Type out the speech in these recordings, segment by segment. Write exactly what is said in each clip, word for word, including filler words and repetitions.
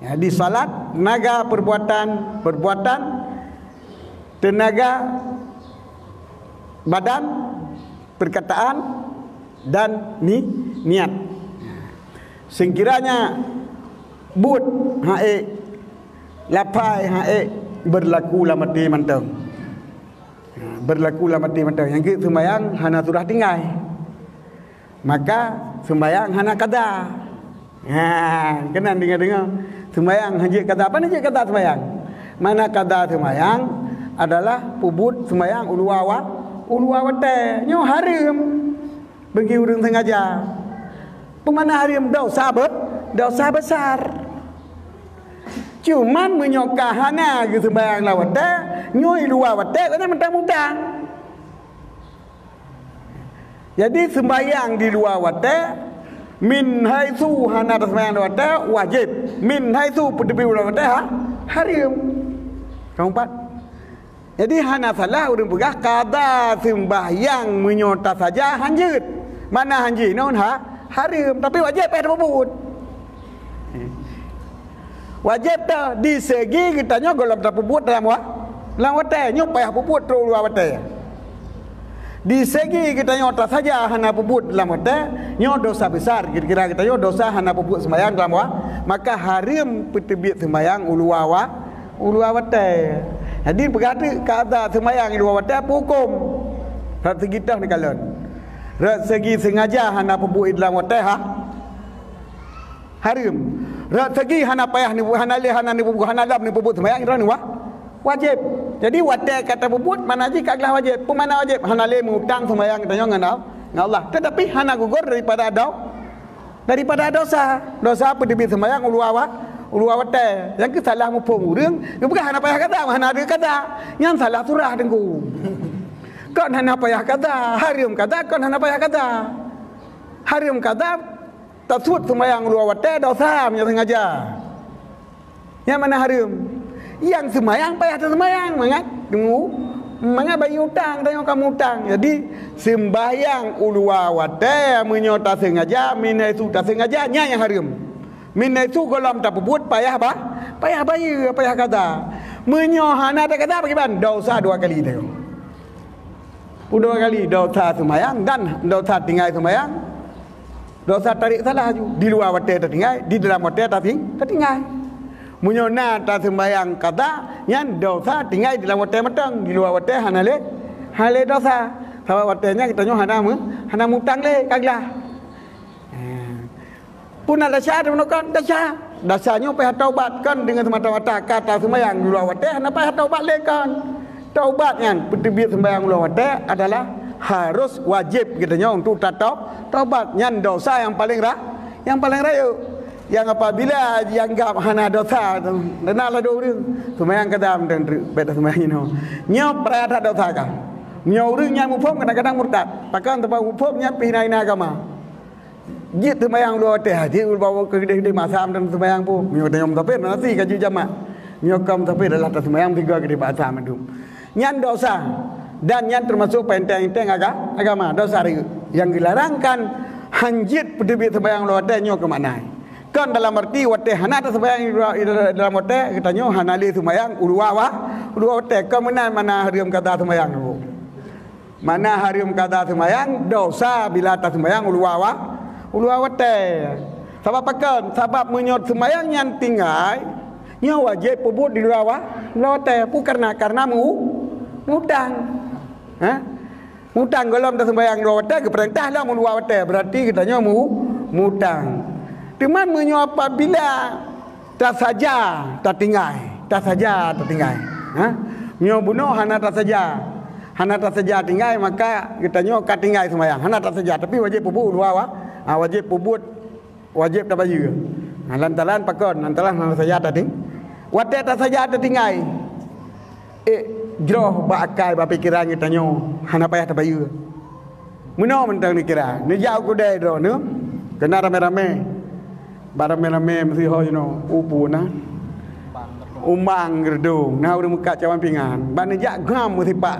Jadi salat, tenaga perbuatan, perbuatan, tenaga badan, perkataan, dan ni, niat. Sekiranya buet han ék, lapai han ék, berlaku lam até mantong. Berlaku lam até mantong. Nyang keu seumayang hana surah tinggai. Maka seumayang hana kada. Ha, keunan deungoe-deungoe. Seumayang hanjeuet kada. Pane jeuet kada seumayang? Mana kada seumayang adalah peubuet seumayang uluwa wa-, uluwa watée. Nyoe hareuem bagi ureuëng sengaja. Peumana hareuem? Dosa be-, dosa besar. Cuman meunyoe ka hana geuseumayang lam watée, nyoe uluwa watée, keunan mantong mutang. Jadi, seumbahyang di luwa watée, min haitsu hana taseumayang di watée, wajéb. Min haitsu peuteubiet luwa watée, ha, hareuem. Ka meupat. Jadi, hana salah ureuëng peugah kada seumbahyang meunyoe tasaja hanjeuet. Mana hanjeuet non, ha, hareuem, tapi wajéb payah tapeubuet. Wajéb ta di segi geutanyoe gohlom tapeubuet dalam wa-, dalam watée, nyoe payah peubuet trok uluwa watée. Di segi geutanyoe tasaja hana peubuet dalam watée, nyoe dosa besar, kira-kira geutanyoe dosa hana peubuet seumayang dalam wa-, maka hareuem peuteubiet seumayang uluwa wa-, uluwa watée. Jadi peugah teuk kada seumayang uluwa watée peue huköm? Rot segi toh neukalon. Rot segi sengaja hana peubuet dalam watée, ha? Hareuem. Rot segi hana payah ni, hana lé, hana ni, hana lom ni peubuet seumayang, droe ni wa-, wajéb. Jadi, watée ka tapeubuet, mana jih ka glah wajéb. Peumana wajéb? Hana lé mutang seumayang tanyoe ngon Allah, ngon Allah. Tetapi hana gugur daripada do-, daripada dosa. Dosa peuteubiet seumayang uluwa wa-, uluwa watée. Nyang keu salah muphom ureuëng, geupeugah hana payah kada, hana ada kada. Nyan salah surah teungku. Kon hana payah kada, hareuem kada, kon hana payah kada. Hareuem kada, tasuet seumayang uluwa watée dosa meunyoe sengaja. Nyang mana hareuem? Nyang seumayang payah taseumayang mangat temu, mangat bayeue utang, tanyoe ka mutang. Jadi, seumbahyang uluwa watée meunyoe tasengaja, min haitsu tasengaja, nyan nyang hareuem. Min haitsu gohlom tapeubuet payah ba-, payah bayeue, payah kada. Meunyoe hana takada, pakriban? Dosa dua kali tanyoe. Dua kali dosa seumayang dan dosa tinggai seumayang. Dosa tarek salah laju. Di luwa watée tatinggai, di dalam watée tating-, tatinggai. Meunyoe na taseumayang kada, nyan dosa tinggai di dalam watée mantong. Di luwa watée hana lé, hana lé dosa. Sabab watée nyan geutanyoe hana meu-, hana mutang lé, ka glah. Eh. Peue na desya teuh meunoe kon? Desya. Desya nyoe payah taubat, kon deungon seumata-mata ka taseumayang luwa watée hana payah taubat lé kon. Taubat nyan peuteubiet seumbahyang luwa watée adalah harôh wajéb geutanyoe untuk tatau-, taubat. Nyan desya nyang paleng ra-, nyang paleng rayeuk. Nyang apabila jianggab hana desya, na ladôm ureuëng seumayang kada mantong treuk, bék taseumayang inoe. Nyoe peuraya that desya ka. Meunyoe ureuëng nyang muphom kadang-kadang murtad, pakon teuma muphom nyan pih hina-hina agama. Jeuet seumayang luwa watée, jeuet bawa keu geude-geude masa mantong seumayang pu. Meunyoe tanyoe musafir, na nasi ka jeuet jamak. Meunyoe ka musafir, adalah taseumayang tiga geude bak asa mandum. Nyan desya, dan nyan teumasok peunténg-peunténg aga-, agama, desya rayeuk. Nyang geularang kan hanjeuet peuteubiet seumayang luwa watée nyoe keu makna. Kon dalam arti watée hana taseumayang di luwa, di dalam watée, geutanyoe hana lé seumayang uluwa wa-, uluwa watée. Kon meunan makna hareuem kada seumayang nyoe. Makna hareuem kada seumayang, desya bila taseumayang uluwa wa-, uluwa watée. Sabab pakon? Sabab meunyoe seumayang nyan tinggai, nyoe wajéb peubuet di luwa wa-, uluwa watée. Peue kareuna? Kareuna meu-, mutang. Ha? Mutang gohlom taseumayang uluwa watée, geupeurintah lom uluwa watée, beurati geutanyoe meu-, mutang. Teuma meunyoe apabila tasaja tatinggai, tasaja tatinggai. Ha? Meunyoe bunoe hana tasaja, hana tasaja tinggai, maka geutanyoe ka tinggai seumayang. Hana tasaja, tapi wajéb peubuet uluwa wa-, ha, wajéb peubuet, wajéb tabayeue. Ha, lantaran pakon? Lantaran hana saja tating-, watée tasaja tatinggai. Ék jroh bak akai, bak pikeran geutanyoe, hana payah tabayeue. Meunoe mantong neukira, neujak u keudée droeneuh, keunan ramé-ramé. Bak ramé-ramé meusihoe jinoe, u peue na? Umang Geurdong, na ureuëng meukat cawan pingan. Bak neujak gam meusipak.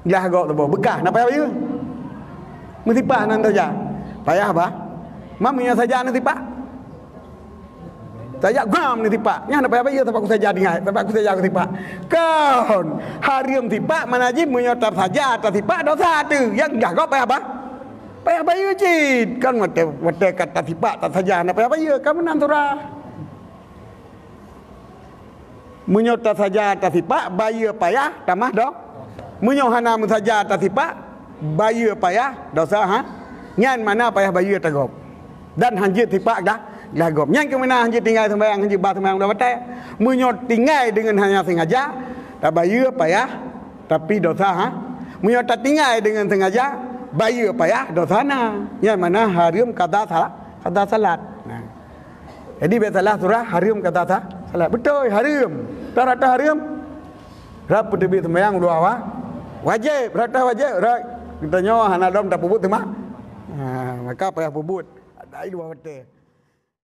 Glah gok teuboh, beukah, na payah bayeue? Meusipak nan tajak. Payah bah. Ma meunyoe saja na sipak? Tajak gam ni sipak. Nyan payah bayeue sipak kusaja tinggai, sipak kusaja sipak. Kon, hareuem sipak mana jih meunyoe tasaja tasipak dosa tu. Nyang glah gob payah ba-, payah bayeue cit. Kon watèe, watèe ka tasipak tasaja hana payah bayeue, ka meunan surah. Meunyoe tasaja tasipak, bayeue payah tamah do. Meunyoe hana meusaja tasipak, bayeue payah dosa, ha? Nyan mana payah bayeue tagob. Dan hanjeuet sipak glah, glah gob. Nyan keuh meunan hanjeuet tinggai seumayang, hanjeuet ba seumayang dua batèe. Meunyoe tinggai deungon hana sengaja, tabayeue payah, tapi dosa, ha? Meunyoe tatinggai deungon sengaja, bayeue payah, dosa na. Nyan mana hareuem kada salah, kada salat. Nah. Jadi, bèk salah surah hareuem kada sa-, salat. Beutôi, hareuem. Tahu rata hareuem? Rab peuteubiet seumayang dua wa-, wajéb. Rata wajéb. Ra-, geutanyoe hana lom tapeubuet teuma. Ha, maka payah peubuet. Ada dua watèe.